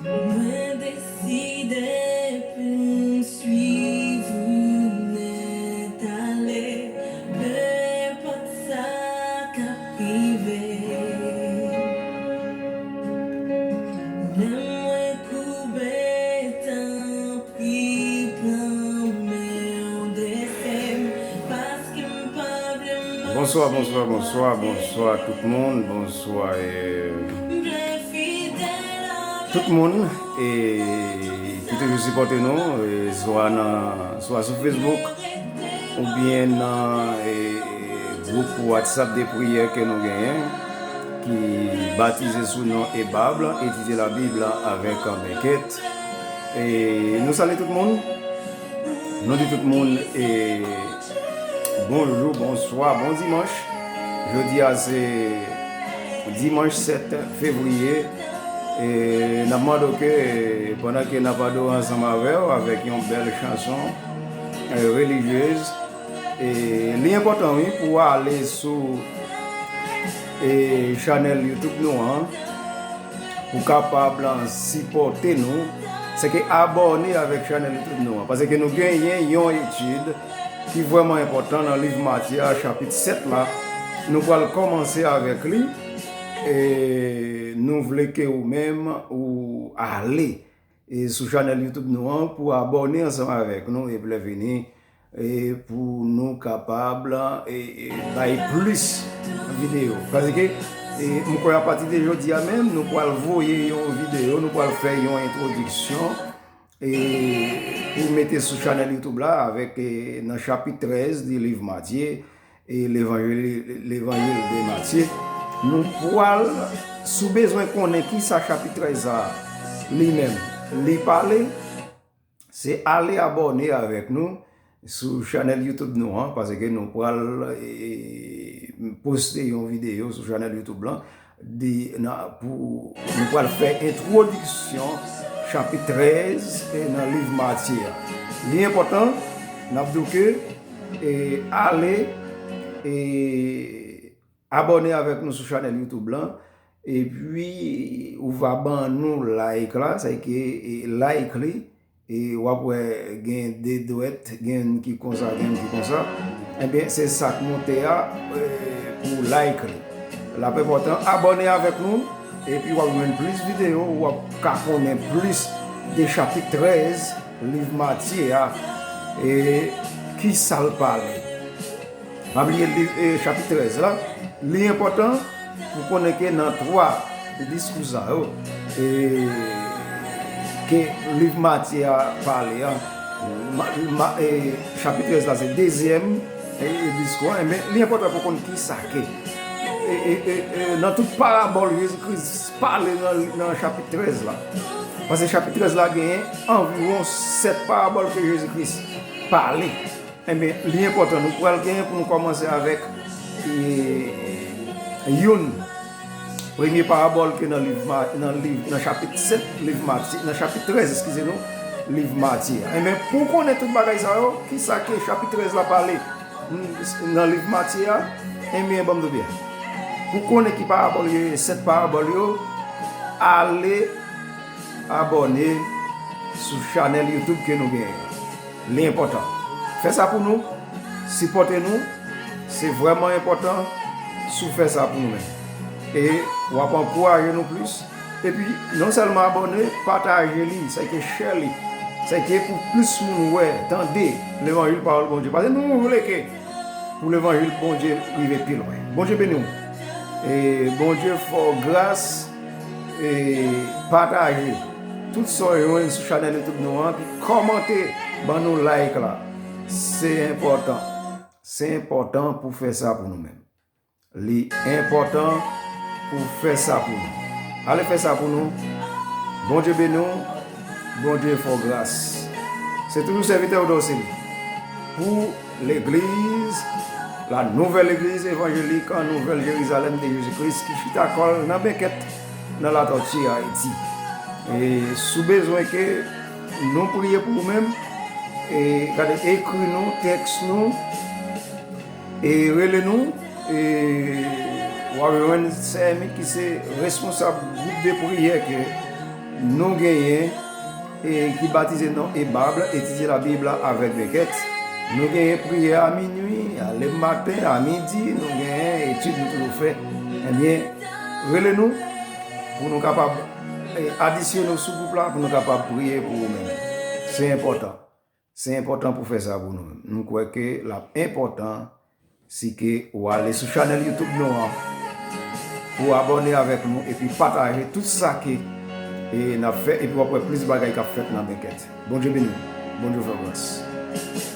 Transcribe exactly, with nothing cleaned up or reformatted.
Mwen deside pou m swiv ou nèt ale, nenpòt sa k ap rive. Menm mwen koube, tanpri pran men w, dese m, paske m pa vle manke. Bonswa, bonswa, bonswa, bonswa tout moun. Bonswa, eh, tout moun, eh, ki toujou sipòte nou, eh, swa nan, swa sou Facebook, oubyen nan, eh, gwoup WhatsApp de priyè ke nou genyen, ki batize sou non E Bab, Étudier la Bible avec Beckett. E nou salye tout moun. Nou di tout moun, e, bonjou, bonswa, bon dimanch. Jodi a se dimanch sèt fevriye. E n ap mande w ke, e, pandan ke n ap adore ansanm avè w avèk yon bèl chanson, e, relijyez, e li enpòtan, wi, pou w ale sou, e, chanèl YouTube nou an, pou kapab, a, sipòte nou, se ke abòne avèk chanèl YouTube nou an, paske nou genyen yon etid ki vrèman enpòtan nan liv Matye a, chapit sèt la. Nou pral kòmanse avèk li, e nou vle ke ou menm ou ale, e, sou chanèl YouTube nou an pou abòne ansanm avèk nou, epi lè vini, e, pou nou kapab, e, e, bay plis videyo. Paske, e, m kwè apati de jodi a menm, nou pral voye yon videyo, nou pral fè yon entwodiksyon, e, pou mete sou chanèl YouTube la avèk, e, nan chapit trèz de liv Matye, e Levanjil, Levanjil de Matye. Nou pral, si w bezwen konnen kisa chapit trèz sa li menm li pale, se ale abòne avèk nou sou chanèl YouTube nou an, paske nou pral, e, poste yon videyo sou chanèl YouTube lan, de, nan, pou nou pral fè entwodiksyon chapit trèz, e, nan liv Matye a. Li enpòtan, n ap di w ke, e, ale, e, abòne avèk nou sou chanèl YouTube lan, epi ou va ban nou like la, sa vle di ke, e, like li, e w ap wè gen de dwèt, gen youn ki konsa, gen youn ki konsa. Ebyen, se sa k monte a, e, pou like li. L ap enpòtan, abòne avèk nou, epi w ap jwenn plis videyo, w ap ka konnen plis de chapit trèz liv Matye a, e kisa l pale. Pa bliye liv, e, chapit trèz la, li enpòtan pou konnen ke nan twa diskou sa yo, e, ke liv Matye a pale a, ma, ma, e, chapit trèz la se dezyèm, e, e, diskou an, men li enpòtan pou konn kisa ke, e, e, e, e, nan tout parabòl Jezi Kris pale nan, nan chapit trèz la. Paske chapit trèz la genyen anviwon sèt parabòl ke Jezi Kris pale. Enben, li enpòtan, nou pral genyen pou nou kòmanse avèk, e, youn. Premye parabòl ke nan liv Ma-, nan liv, nan chapit sèt liv Matye, nan chapit trèz, eskize nou, liv Matye a. Enben, pou w konnen tout bagay sa yo, kisa ke chapit trèz la pale, mm, nan liv Matye a, enben, ban m di w byen. Pou w konnen ki parabòl yo ye, sèt parabòl yo, ale abòne sou chanèl YouTube ke nou genyen. Li enpòtan. Fè sa pou nou, sipòte nou, se vrèman enpòtan si w fè sa pou nou menm. E w ap ankouraje nou plis. Epi, non sèlman abòne, pataje li, sa vle di ke share li. Sa vle di ke pou plis moun wè, tande levanjil pawòl Bondye. Paske nou vle ke pou levanjil Bondye rive pi lwen. Bondye beni w. E Bondye fè w gras, e pataje tout sa w jwenn sou chanèl YouTube nou an, epi kòmante, ban nou like la. Se enpòtan. Se enpòtan pou fè sa pou nou menm. Li enpòtan pou fè sa pou nou. Ale fè sa pou nou. Bondye beni w. Bondye fè w gras. Se toujou sèvitè w Dorcely pou legliz, la nouvelle église évangélique en Nouvelle Jérusalem de Jésus-Christ ki chita kò l nan Beckett, nan Latòti, Ayiti. E si w bezwen ke nou priye pou ou menm, E gade, ekri nou, tèks nou, e rele nou. E w ap jwenn sè Emi ki se responsab gwoup de priyè ke nou genyen, e ki batize non E Bab, Étudier la Bible avec Beckett. Nou genyen priyè a minui, a le maten, a midi, nou genyen etid nou toujou fè. Ebyen, rele nou pou nou kapab, e, adisyone w sou gwoup la, pou nou kapab priye pou ou menm. Se enpòtan. Se enpòtan pou fè sa pou nou menm. Nou kwè ke l ap enpòtan si ke ou ale sou chanèl YouTube nou an, pou abòne avèk nou epi pataje tout sa ke, e, n ap fè, epi w ap wè plis bagay k ap fèt nan Beckett. Bondye beni w. Bondye fè w gras.